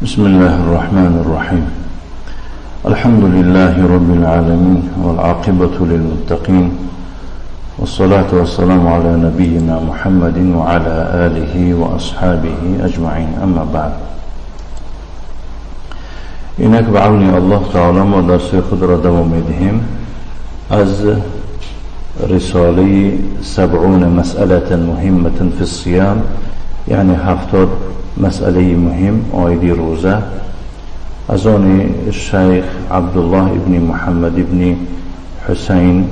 بسم الله الرحمن الرحيم. الحمد لله رب العالمين، والعاقبة للمتقين، والصلاة والسلام على نبينا محمد وعلى آله وأصحابه أجمعين. أما بعد، اینک به عون الله تعالی ما درس خود را دوام میدهیم از رساله 70 مسئله مهمة فی الصیام، یعنی 70 مسئله مهم عاید روزه، از آن شیخ عبدالله ابن محمد ابن حسین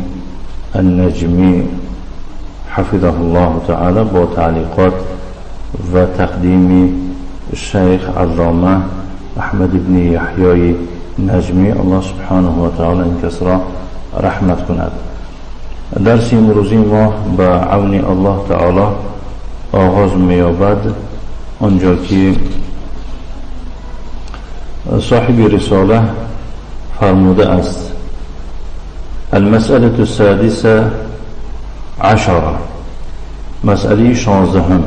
النجمی حفظه الله تعالی با تعلیقات و تقدیم شیخ علامه احمد ابن یحیی نجمی، الله سبحانه و تعالی این کس را رحمت کند. درس امروزی ما به عون الله تعالی آغاز می‌یابد آنجا که صاحب رساله فرموده است: المسألة السادسة عشرة، مسألة 16،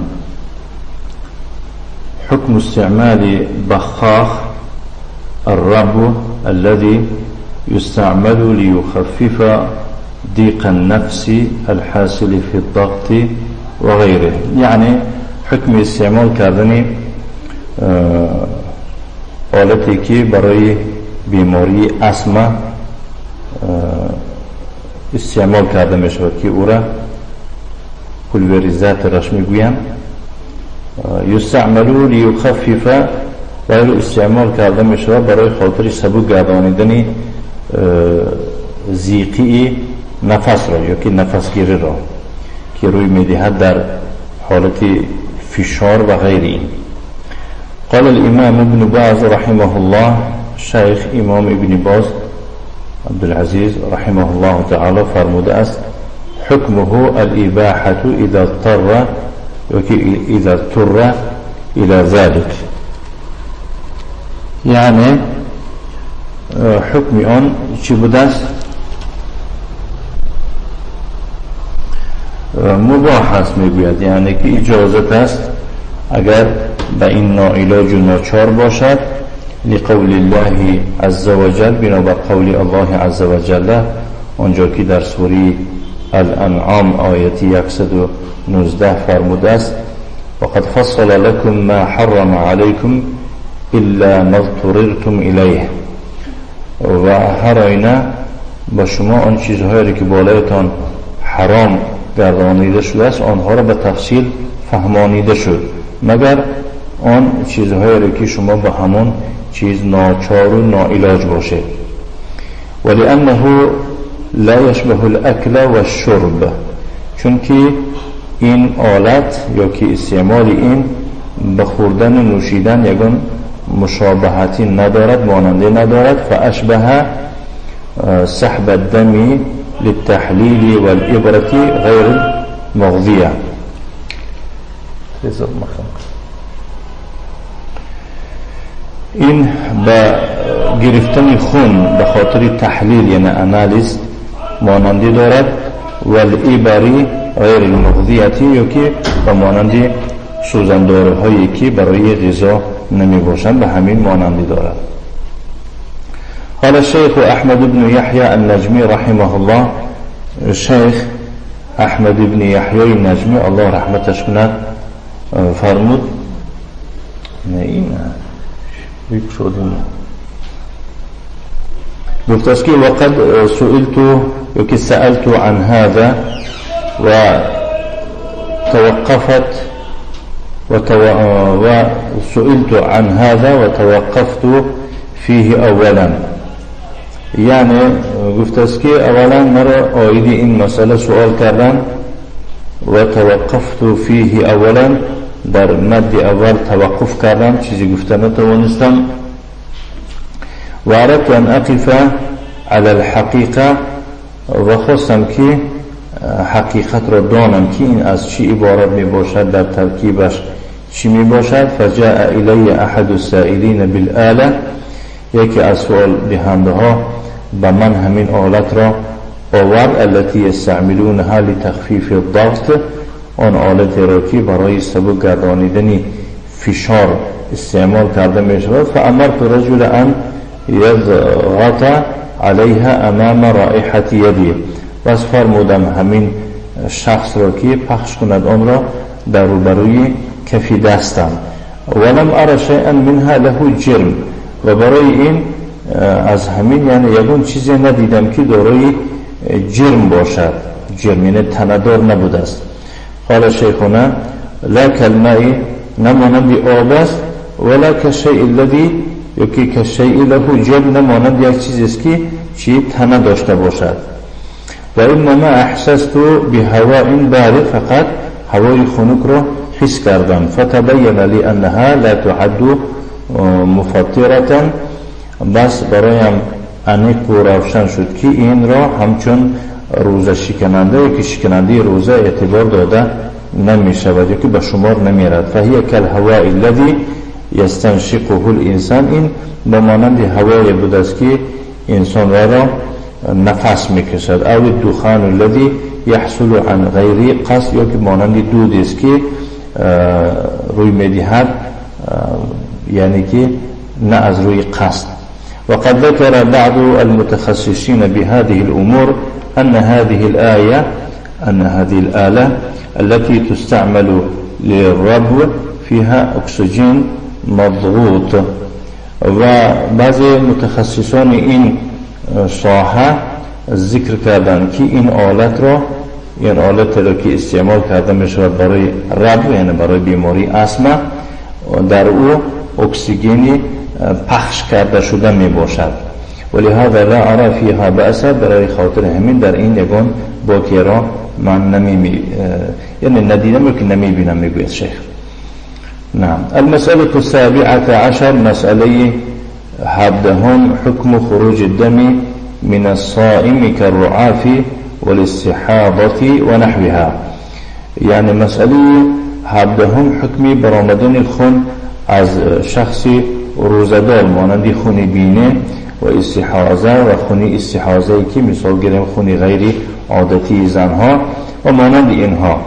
حكم استعمال بخاخ الربو الذي يستعمل ليخفف ضيق النفس الحاصل في الضغط وغيره. یعنی حکم استعمال کردن آلتی که برای بیماری اسما استعمال کرده می شود که او را پولوریزاترش میگویند، یستعمل لیخفف، برای استعمال کرده می شود برای خاطر سبک گردانیدن زیقی نفس را یا که نفسگیری را که روی میدهد در حالت فشار و غیر این. قال الامام ابن باز رحمه الله، شیخ امام ابن باز عبدالعزیز رحمه الله تعالی فرموده است: حکمه الاباحة اذا اضطر اذا اضطر الى ذلك. یعنی حکم آن چی بوده است؟ مباح است میگوید، یعنی که اجازت است اگر به این ناعلاج و ناچار باشد، لقول الله عز وجل، بنابر قول الله عز وجل آنجا که در سوره الانعام آیت 119 فرموده است: وقد فصل لكم ما حرم عليكم الا ما اضطررتم الیه. و هر آینه با شما آن چیزهایی که بالایتان حرام گردانیده شده است آنها را به تفصیل فهمانیده شد، مگر آن چیزهایی را که شما به همون چیز ناچار و ناعلاج باشید. ولأنه لا یشبه الاکل والشرب، چون که این آلت یا که استعمال این به خوردن و نوشیدن یگان مشابهتی ندارد، ماننده ندارد. فاشبه سحب الدم للتحلیل والإبرة غیر المغذیه. این به گرفتن خون به خاطر تحلیل یعنی انالیز مانندی دارد، والإبری غیر المغذیتی، یا که به مانند سوزندارهایی که برای غذا نمی باشند به همین مانندی دارد. قال الشيخ أحمد بن يحيى النجمي رحمه الله، شیخ احمد بن یحیی النجمی الله رحمتش کند فرمود، نه این گفت است که وقد سئلت یا که سألت عن هذا و توقفت و سئلت عن هذا و توقفت فیه اولا. یعنی گفت است که اولا مرا عاید این مسئله سوال کردن و توقفت فیه اولا، در مد اول توقف کردم، چیزی گفته نتوانستم. و اردت ان اقف علی الحقیقه، و خواستم که حقیقت را دانم که این از چی عبارت می باشد، در ترکیبش چی می باشد. فجاء الی احد السائلین بالآلة، یکی از سوال دهنده ها به من همین آلت را آورد، التي یستعملونها لتخفیف الضغط، آن آلت را که برای سبک گردانیدن فشار استعمال کرده می شود. فأمرت رجل أن يضغط عليها أمام رائحة يدي، پس فرمودم همین شخص را که پخش کند آن را در روبروی کف دستم. ولم أر شيئا منها له جرم، و برای این از همین یعنی یگون چیزی ندیدم که دارای جرم باشد، جرم یعنی تندار نبوده است. قال شیخنا لا كالماء، نه مانند آب است، ولا كالشيء الذي یا که كالشيء له جرم، نه مانند یک چیزی است که چی تنه داشته باشد. و انما احسست بهواء بارد، فقط هوای خنک را حس کردم. فتبین لی انها لا تعد مفطرة، بس برایم انیق و روشن شد که این را همچون روزه شکننده یا که شکننده روزه اعتبار داده نمی شود یا که به شمار نمی رود. فهي كالهواء الذي يستنشقه الانسان، این به مانند هوای بود است که انسان را نفس میکشد. او الدخان الذي يحصل عن غیر قصد، یا که مانند دود است که روی میدهد، یعنی که نه از روی قصد. وقد ذكر بعض المتخصصين بهذه الأمور أن هذه الآية أن هذه الآلة التي تستعمل للربو فيها أكسجين مضغوط. و بعضی متخصصان این ساحه ذکر کردند که این آلت را، این آلت را که استعمال کرده می شود برای ربو، یعنی برای بیماری asthma، در او اکسیژن پخش کرده شده می باشد. ولهذا لا أرى فيها بأسا، برای خاطر همین در این یگان باکی را من نمی، یعنی ندیدم که نمی بینم، میگوید شیخ. نعم. المسألة السابعة عشر، مسألة هفدهم، حكم خروج الدم من الصائم كالرعاف والاستحاضة ونحوها. یعنی مسئله هفدهم حکمی برآمدن خون از شخص روزه‌دار مانند خون بینه و استحاضه و خون استحاضه که مثال گیریم خون غیر عادتی زنها و مانند اینها.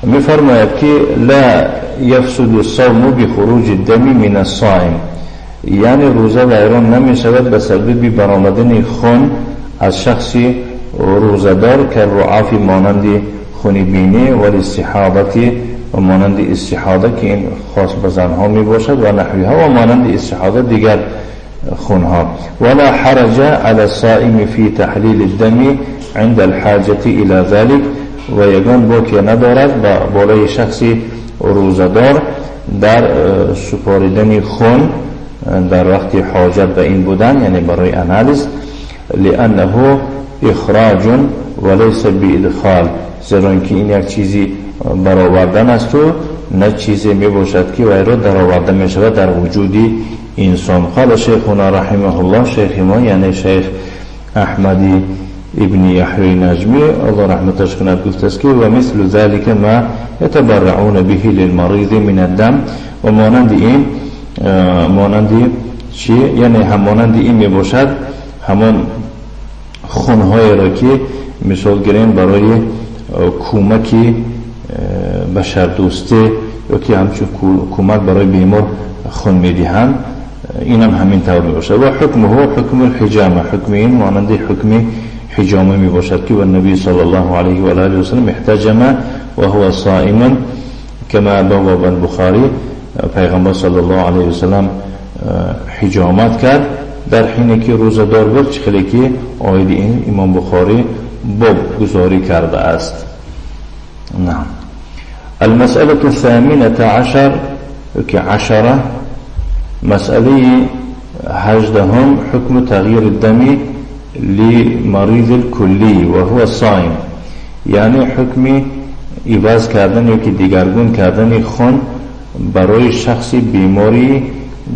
میفرماید که لا يفسد الصوم بخروج الدم من الصائم، یعنی روزه ویران نمی شود به سبب برآمدن خون از شخص روزه‌دار كالرعاف مانند خون بینه و الاستحاضة و مانند استحاضه که این خاص به زنها می باشد و نحوها و مانند استحاضه دیگر خونها. ولا حرج على الصائم في تحليل الدم عند الحاجة إلى ذلك، و یگان باکی ندارد با بالای شخصی روزه‌دار در سپاریدن خون در وقت حاجت به این بودن، یعنی برای آنالیز، لأنه اخراج وليس بإدخال، زیرا اینکه این یک چیزی برآوردن است و نه چیزی می باشد که وی را درآورده می شود در وجود انسان. قال شیخنا رحمه الله، شیخ ما یعنی شیخ احمدی ابن یحیی نجمی الله رحمتش کند گفته است که و مثل ذلك ما يتبرعون به للمريض من الدم، و مانند این، مانند چی؟ یعنی هم مانند این می باشد همان خونهای را که مثال گیریم برای کمک بشردوستی یا که همچون کمک برای بیمار خون میدهند، اینم همین طور می باشد. و حکمه حکم الحجامه، حکم این مانند حکم حجامه می باشد که و النبی صلی الله علیه و آله و سلم احتجم وهو صائم كما بوب البخاری. پیغمبر صلی الله علیه و سلم حجامت کرد در حینی که روزه دار بود، چه که آید این امام بخاری باب گذاری کرده است. نعم. المسألة الثامنة عشر که عشرة، مسألة هجدهم، حكم تغيير الدم لمريض الكلي وهو صائم، یعنی حکم عوض کردن یا که دیگرگون کردن خون برای شخص بیماری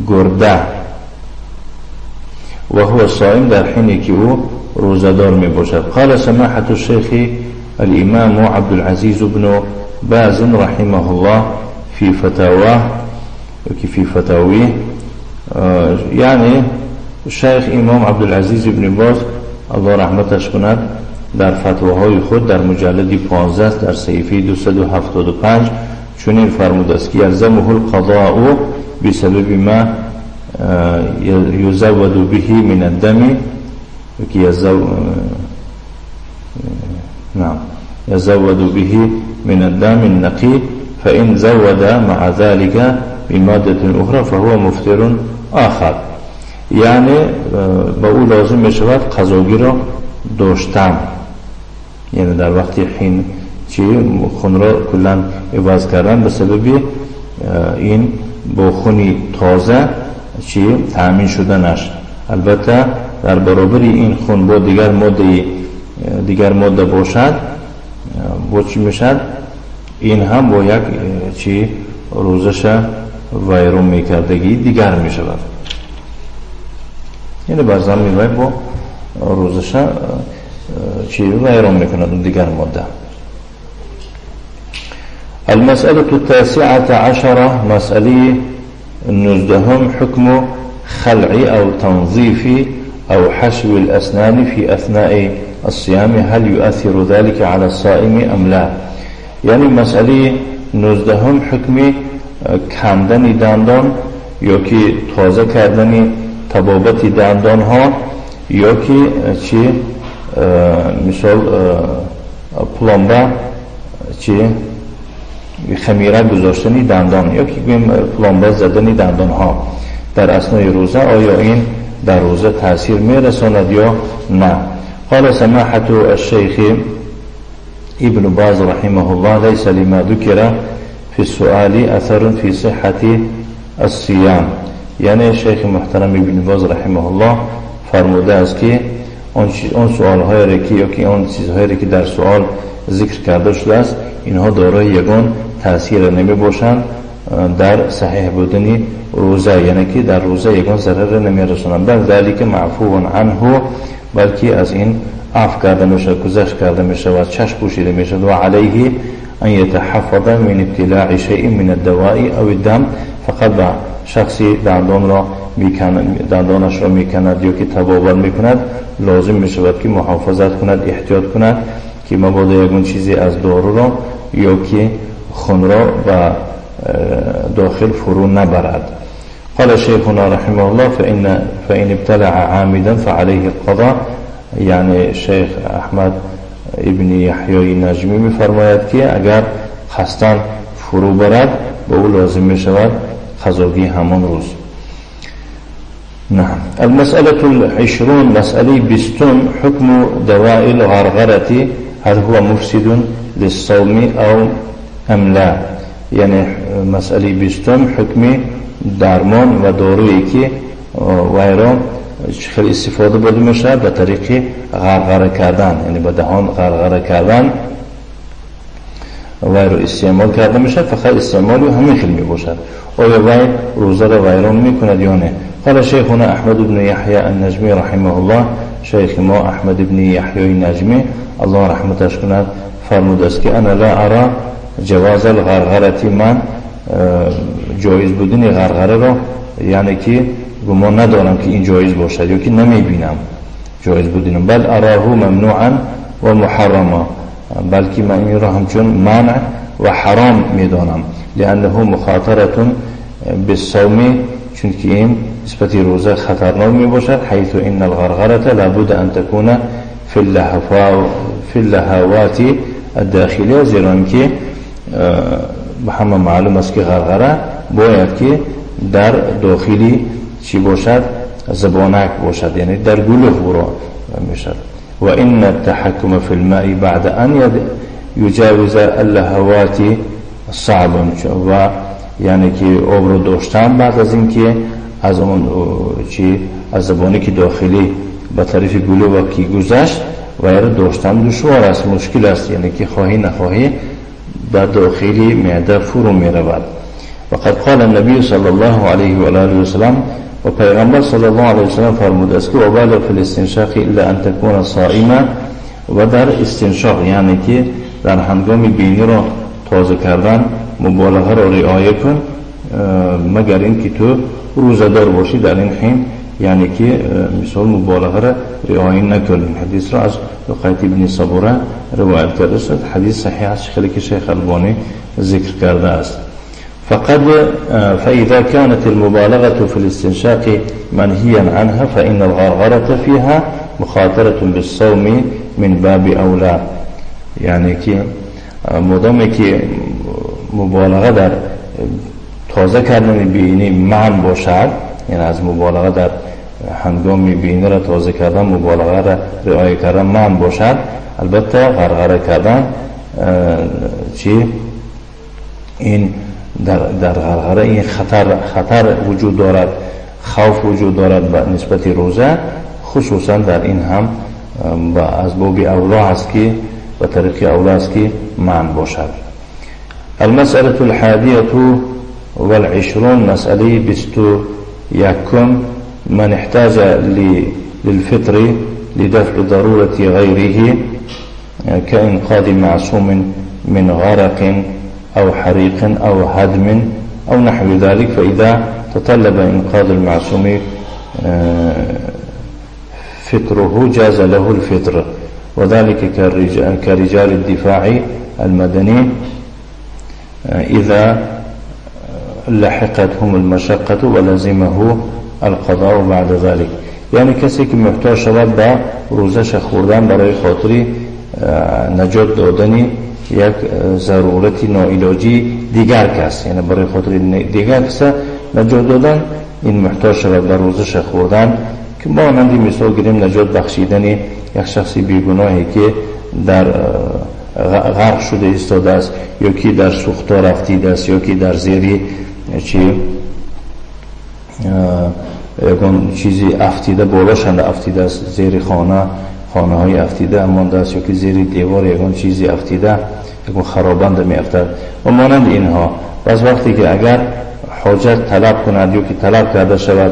گرده و هو صائم، در حینی که او روزه‌دار می باشد. قال سماحة الشيخ الإمام عبد العزيز بن باز رحمه الله في فتاواه في فتاويه، یعنی شیخ امام عبدالعزیز ابن باز الله رحمتش کند در فتواهای خود در مجلد 15 در صحیفه 275 چنین چنین فرموده است که یلزمه القضاء بسبب ما يزود به من الدم، نعم يزود به من الدم النقي، فإن زود مع ذلك بمادة أخرى فهو مفتر آخر. یعنی به او لازم می شود قضاگی را داشتن، یعنی در وقتی حین چی خون را کلا عوض کردن به سبب این با خونی تازه چی تأمین شدنش. البته در برابر این خون با دیگر ماده باشد با چی میشد؟ این هم با یک چی روزش ویرون میکردگی دیگر میشود. یعنی بر زمین وی با روزش چی ویرون میکند دیگر ماده. المسألة التاسعة عشرة، مسألة نوزدهم، حكم خلع أو تنظيف أو حشو الأسنان في أثناء الصيام، هل يؤثر ذلك على الصائم أم لا؟ یعنی مسئله 19 حکم کندن دندان یا که تازه کردن طبابت دندان ها یا که چی مثال پلمبه چی خمیره گذاشتن دندان یا که گوییم پلمبه زدن دندان ها در اثنای روزه، آیا این در روزه تاثیر میرساند یا نه؟ قال سماحة الشيخ ابن باز رحمه الله ليس لما ذكر في السؤال أثر في صحة الصيام. یعنی شیخ محترم ابن باز رحمه الله فرموده است که آن سوال‌های را که یا که آن چیزهایی را که در سوال ذکر کرده شده است، اینها دارای یگان تاثیر نمی باشند در صحیح بودن روزه، یعنی که در روزه یگان ضرر نمی رسانند، بل ذلك معفو عنه، بلکه از این عفو کرده می شود، گذشت کرده می شود، چشم پوشیده می شود. و علیه ان يتحفظ من ابتلاع شيء من الدواء او الدم، فقط به شخصی دندان را میکند، دندانش را میکند یا که تبابت میکند، لازم می شود که محافظت کند، احتیاط کند که مبادا یگان چیزی از دارو را یا که خون را به داخل فرو نبرد. قال شیخنا رحمه الله فإن ابتلع عامدا فعليه القضاء. یعنی شیخ احمد ابن یحیی نجمی میفرماید که اگر قصداً فرو برد به او لازم می شود قضاگی همان روز. نعم. المسألة العشرون، مسألة 20، حكم دواء الغرغرة هل هو مفسد للصوم أو أم لا؟ یعنی مسئله 20 حکم درمان و دارویی که وی را خیلی استفاده برده میشه به طریق غرغره کردن، یعنی با دهان غرغره کردن وی رو استعمال کرده میشه، فقط استعمال همین خیلی میباشد. آیا وی روزه را ویران میکند یا نه؟ قال شیخنا احمد بن یحیی النجمی رحمه الله، شیخ ما احمد بن یحیی نجمی الله رحمتش کند فرمود است که انا لا ارى جواز الغرغره، من جایز بودن غرغره را یعنی که گمان ندارم که این جایز باشد یا که نمیبینم جایز بودن، بل اراه ممنوعا و محرما، بلکه من این را همچون منع و حرام میدانم، لانه مخاطره بالصوم، چون که این نسبت روزه خطرناک میباشد، حیث ان الغرغره لابد ان تكون في اللهوات الداخلیه، زیرا که به همه معلوم است که غرغره باید که در داخلی چی باشد؟ زبانک باشد، یعنی در گلو فرو میشد. و ان التحكم في الماء بعد ان يجاوز اللهوات صعب، و یعنی که آب رو داشتن بعد از اینکه از اون چی از زبانی که داخلی به طرف گلو و کی گذشت و یعنی داشتن دشوار است، مشکل است، یعنی که خواهی نخواهی به داخلی معده فرو می رود. وقد قال النبي صلى الله عليه وآله وسلم، و پیغمبر صلی الله علیه وسلم فرموده است که وبالغ في الاستنشاق الا ان تكون صائما، و در استنشاق یعنی که در هنگام بینی را تازه کردن مبالغه را رعایت کن، مگر اینکه تو روزه دار باشی، در این حین یعنی که مثال مبالغه را رعایت نکنیم. حدیث را از لقیط ابن صبوره روایت کرده است. حدیث صحیح است خیلی که شیخ البانی ذکر کرده است. فقد فإذا كانت المبالغة في الاستنشاق منهيا عنها فإن الغرغرة فيها مخاطرة بالصوم من باب أولى. یعنی که مدامی که مبالغه در تازه کردن بینی منع باشد، یعنی از مبالغه در هنگام بینی را تازه کردن، مبالغه را رعایت کردن منع باشد، البته غرغره کردن چی این در غرغره این خطر وجود دارد، خوف وجود دارد به نسبت روزه، خصوصا در این هم از باب اولا است که به طریق اولا است که منع باشد. المسألة الحادية والعشرون، مسألة 21، من احتاج للفطر لدفع ضرورة غيره كإنقاذ معصوم من غرق أو حريق أو هدم أو نحو ذلك، فإذا تطلب إنقاذ المعصوم فطره جاز له الفطر، وذلك كرجال الدفاع المدني إذا لحقتهم المشقة ولزمه القضاء بعد ذلك. یعنی کسی که محتاج شود به روزش خوردن برای خاطر نجات دادن یک ضرورت ناعلاجی دیگر کس، یعنی برای خاطر دیگر کس نجات دادن، این محتاج شود به روزش خوردن، که مانند مثال گیریم نجات بخشیدن یک شخص بیگناهی که در غرق شده ایستاده است، یا که در سوختار افتیده است، یا که در زیر چی یکون چیزی افتیده بالاش افتیده است، زیر خانه های افتیده مانده است، یا که زیر دیوار یکون چیزی افتیده، یکون خرابند می افتد و مانند اینها. پس وقتی که اگر حاجت طلب کند یا که طلب کرده شود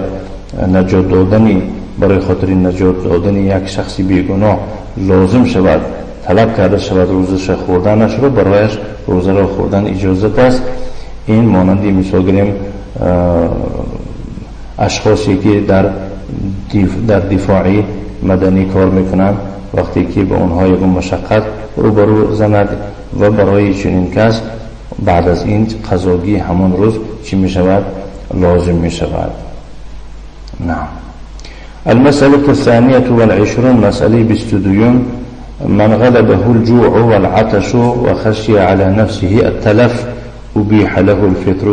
نجات دادنی برای خاطر نجات دادن یک شخص بیگناه لازم شود، طلب کرده شود روزش خوردنش رو، برایش روزه را خوردن اجازت است. این مانند مثال گیریم اشخاصی که در دفاعی مدنی کار میکنند، وقتی که به اونها یک مشقت روبرو زند و برای چنین کس بعد از این قضاگی همان روز چی میشود؟ لازم میشود. نعم. المسألة الثانية والعشرون، مسألة 22، من غلبه الجوع والعطش وخشي على نفسه التلف أبيح له الفطر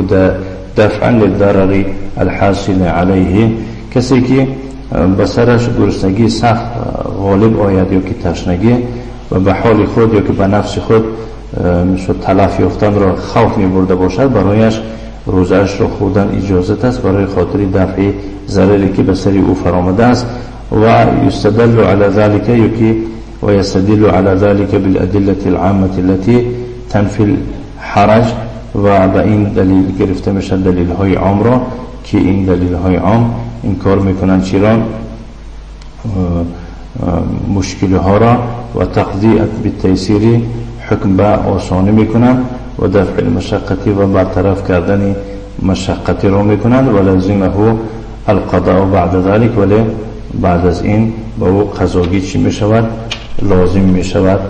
دفعا للضرر الحاصل عليه. کسی که به سرش گرسنگی سخت غالب آید یا که تشنگی و به حال خود یا که به نفس خود مثل تلف یافتن را خوف می برده باشد، برایش روزه‌اش را خوردن اجازت است برای خاطر دفع ضرری که به سر او فرآمده است. و یستدل علی ذلك یکی و یستدل علی ذلك بالأدلة العامة التي تنفي الحرج، و به این دلیل گرفته میشه دلیل های عام را که این دلیل های عام این کار میکنن چرا مشکل ها را و تقضیه بالتیسیر حکم به آسانی میکنن و دفع المشقتی و برطرف کردن مشقتی را میکنند و لازمه القضاء بعد ذلك، ولی بعد از این به او قضاگی چی میشود؟ لازم میشود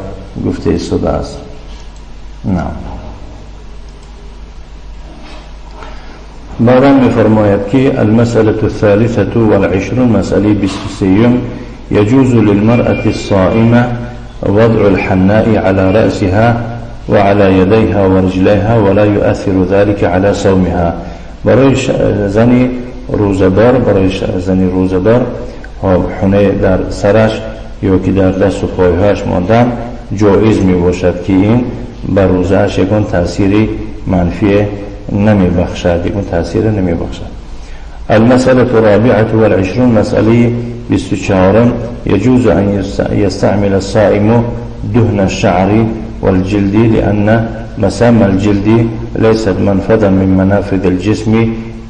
گفته ایستاده است. نه. بعدا میفرماید که المسألة الثالثة والعشرون، مسألة 23، يجوز للمرأة الصائمة وضع الحناء على رأسها وعلى يديها ورجليها ولا يؤثر ذلك على صومها. برای زنی روزه‌دار، برای زنی روزه‌دار حنه در سرش یا که در دست و پایهاش ماندن جایز می باشد که این بر روزه‌اش یکون تأثیر منفی نمی بخشد، یکون تأثیر نمی بخشد. المسألة الرابعة والعشرون، مسألة 24، يجوز أن يستعمل الصائم دهن الشعر والجلد لأن مسام الجلد ليست منفذا من منافذ الجسم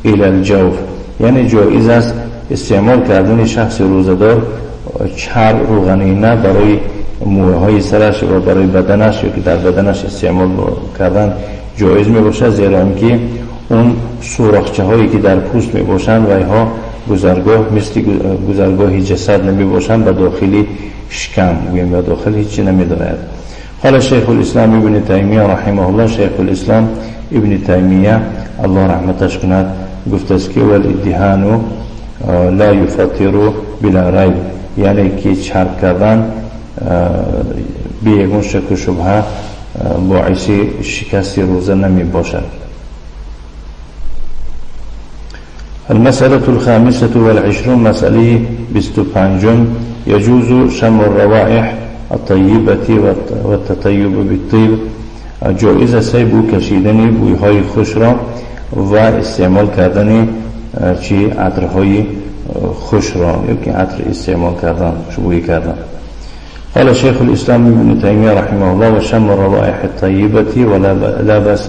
إلى الجوف. یعنی جایز است استعمال کردن شخص روزه‌دار چرب روغنی نه برای موهای سرش و برای بدنش یا که در بدنش استعمال کردن جایز می باشد، زیرا اینکه اون سوراخچه هایی که در پوست می باشند و اینها گذرگاه مثل گذرگاه جسد نمی باشند به داخل شکم گوییم به داخل هیچی نمی دارد. قال شیخ الاسلام ابن تیمیه رحمه الله، شیخ الاسلام ابن تیمیه الله رحمتش کند گفت است که والادهان لا یفطر بلا ریب، یعنی که چرب کردن بی یگون شک و شبهه باعث شکست روزه نمی باشد. المسألة الخامسة والعشرون، مسألة 25، يجوز شم الروائح الطيبة والتطيب بالطيب، جایز است بو کشیدن بویهای خوش را و استعمال کردن چی عطرهای خوش را، یا که عطر استعمال کردن، خوشبویی کردن. قال شیخ الاسلام ابن تیمیه رحمه الله و شم الروائح الطیبة ولا لا بأس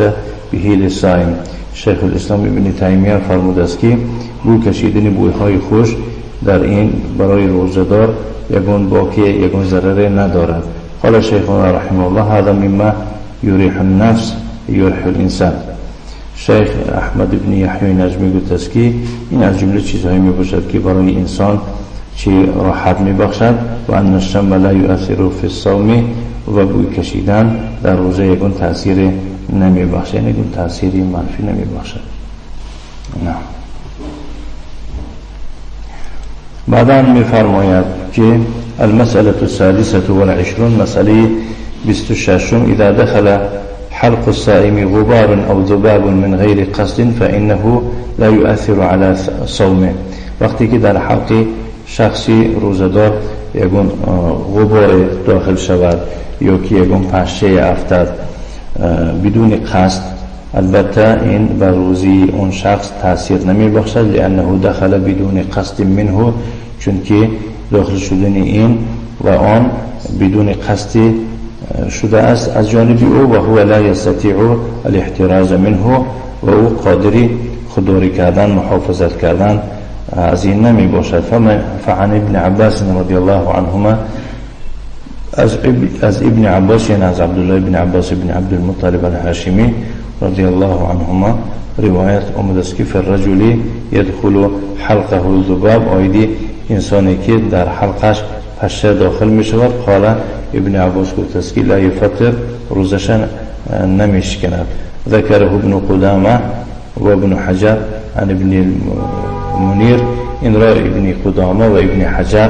به للصائم. شیخ الاسلام ابن تیمیه فرموده است که بو کشیدن بویهای خوش در این برای روزه‌دار یگون باکی یگون ضرر ندارد. قال شیخنا رحمه الله هذا مما یریح النفس یریح الانسان. شیخ احمد ابن یحیی نجمی گفت است که این از جمله چیزهایی می باشد که برای انسان چی راحت می بخشد و ان الشم لا یؤثر فی الصوم، و بوی کشیدن در روزه یگون تاثیر نمی بخشد، یعنی یگون تاثیر منفی نمی بخشد. نه. بعدا می فرماید که المسألة السادسة والعشرون، مسألة 26، اذا دخل حلق الصائم غبار او ذباب من غیر قصد فإنه لا يؤثر على صومه. وقتی که در حلق شخصی روزه‌دار یگون غبار داخل شود یا که یگون پشه افتد بدون قصد، البته این بر روزی اون شخص تاثیر نمی بخشد، لانه دخل بدون قصد منه، چون که داخل شدن این و آن بدون قصد شده است از جانب او، و هو لا یستطیع الاحتراز منه، و او قادری خودداری کردن محافظت کردن از این نمی باشد. فعن ابن عباس رضی الله عنهما، از ابن عباس یعنی از عبدالله ابن عباس ابن عبدالمطلب الهاشمی رضی الله عنهما روایت آمده است که فالرجل یدخل حلقه الذباب، آیدی انسانی که در حلقش پشه داخل می شود، قال ابن عباس گفت است که لا یفطر، روزش نمی شکند. ذکره ابن قدامه و ابن حجر عن ابن المنیر، این را ابن قدامه و ابن حجر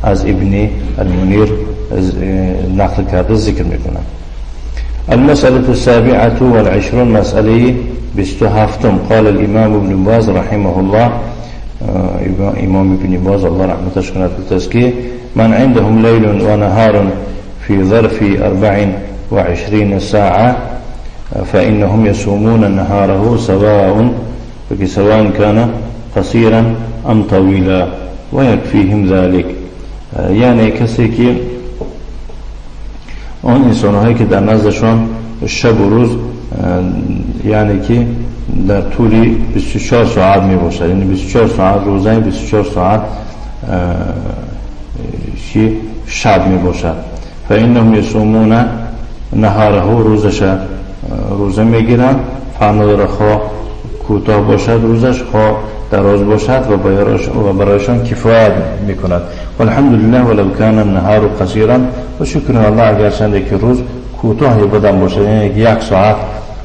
از ابن المنیر نقل کرده ذکر میکنند. المسألة السابعة والعشرون، مسألة 27، قال الإمام ابن باز رحمه الله، إمام ابن باز الله رحمتش کند گفت است که من عندهم لیل و نهار في ظرف 24 ساعة فإنهم يصومون نهاره سواء كان قصيرا أم طويلا ويكفيهم ذلك. یعنی کسی که آن انسانهایی که در نزدشان شب و روز یعنی که در طول 24 ساعت می باشد، یعنی 24 ساعت روزه، 24 ساعت شب می باشد. فإنهم یصومون نهاره، روزش روزه می گیرند، فرق خواه کوتاه باشد روزش خواه دراز باشد و برایشان کفایت میکند. والحمدلله ولو کان النهار قصیرا، و شکر الله اگرچنده که روز کوتاه بدن باشد، یعنی یک ساعت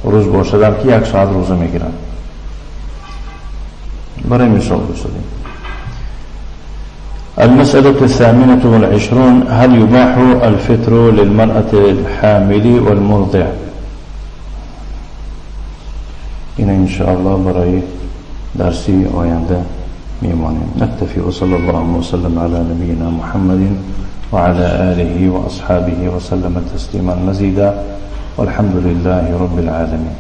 روز باشد که یک ساعت روزه میگیرند. برای مثال باشدیم. المسألة الثامنة والعشرون، هل يباح الفطر للمرأة الحامل والمرضع؟ این انشاءالله برای درسی آینده میمانیم. نکتفی و صلی الله وسلم علی نبینا محمد وعلى آله وأصحابه وسلم تسلیما مزیدا والحمد لله رب العالمین.